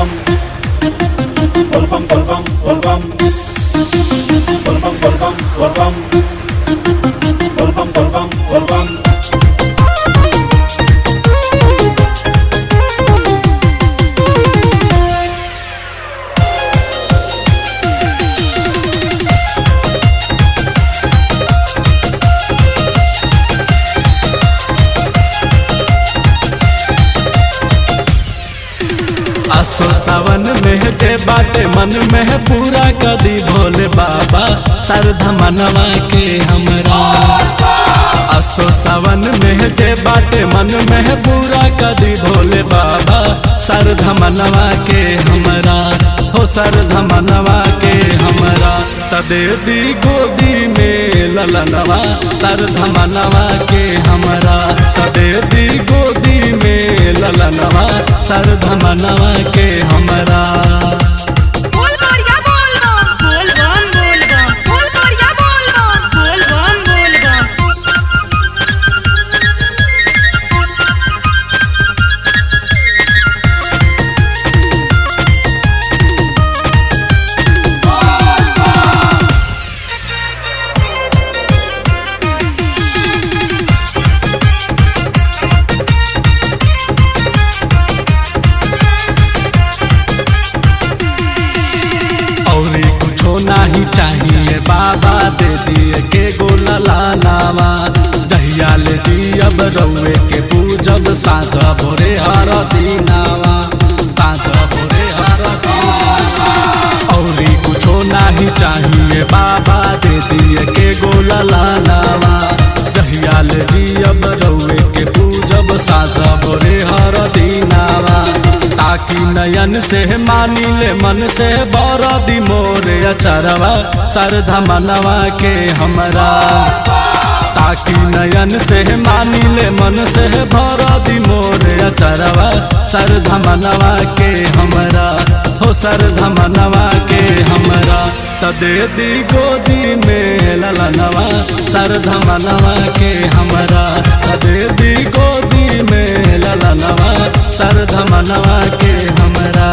bam. Bol bam bol bam bol bam. Bol bam bol bam bol bam. Bol bam bol bam bol bam. असो सावन में जे बाटे मन में पूरा कदी भोले बाबा श्रद्धा मनवा के हमरा। असो सावन में जे बाटे मन में पूरा कदी भोले बाबा श्रद्धा मनवा के हमरा, हो श्रद्धा मनवा के हमरा। तदे दी गोदी में ललनवा श्रद्धा मनवा के हमरा, तदे दी गोदी में ललनवा श्रद्धा मनवा के हमरा। बोल बढ़िया बोल बम, बोल बम बोल बम, बोल बढ़िया बोल बम, बोल बम बोल बम। और कुछो नाही चाहिए बाबा दे दिए के गोला लानावा, जहिया ले जियब रउए के पूजब साँझ भोरे हर दिनावा, साँझ भोरे हर दिनावा। और कुछो नाही चाहिए बाबा दे दिए के गोला लानावा, जहिया ले जियब रउए के पूजब साँझ भोरे हर दिनावा। ताकि नयन से मानी ले मन से बरदी मोरे अचरवा श्रद्धा मनवा के हमरा। ताकि नयन से मानी ले मन से बरदी मोरे अचरवा श्रद्धा मनवा के हमरा, हो श्रद्धा मनवा के हमरा। तदे दी गोदी में ललनवा श्रद्धा मनवा के हमरा, तदे दी गोदी में ललनवा श्रद्धा मनवा के हमरा।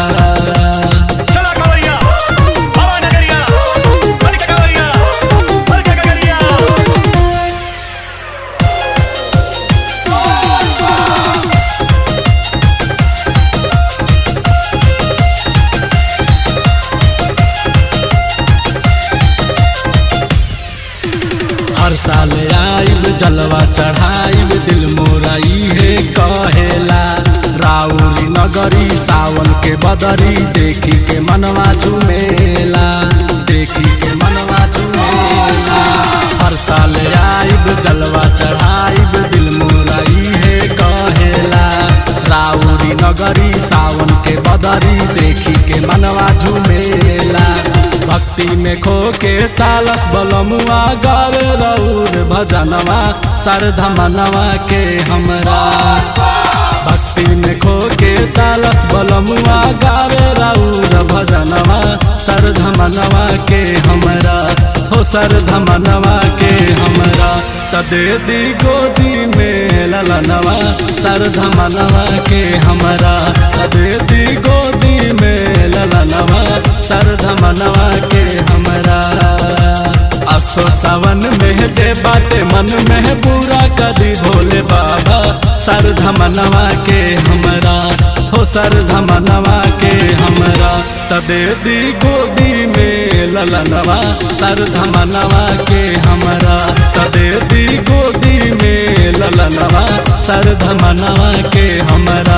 चला कांवरिया बाबा नगरिया हर कांवरिया हर कांवरिया। हर साल आइब जलवा चढ़ाइब दिल मोरा इहे कहेला, राउरी नगरी सावन के बदरी देखी के मनवा झुमेला, देखी के मनवा झुमेला। हर साल आइब जलवा चढ़ाइब दिल मोरा इहे कहेला, राउरी नगरी सावन के बदरी देखी के मनवा झुमेला। भक्ति में खो के तालस बलमुआ गावे रउर भजनवा श्रद्धा मनवा के हमरा। भक्ति में खो के तालस बलमुआ गावे रउर भजनवा श्रद्धा मनवा के हमरा, हो श्रद्धा मनवा के हमरा। तदे दी गोदी में ललनवा श्रद्धा मनवा के हमरा, तदे दी गोदी में ललनवा श्रद्धा मनवा के हमरा। असो सावन में जे बाटे मन में पूरा कदी भोले बाबा श्रद्धा मनवा के हमरा, हो श्रद्धा मनवा के हमरा। तदे दी गोदी में ललनवा श्रद्धा मनवा के हमरा, तदे दी गोदी में ललनवा श्रद्धा मनवा के हमरा।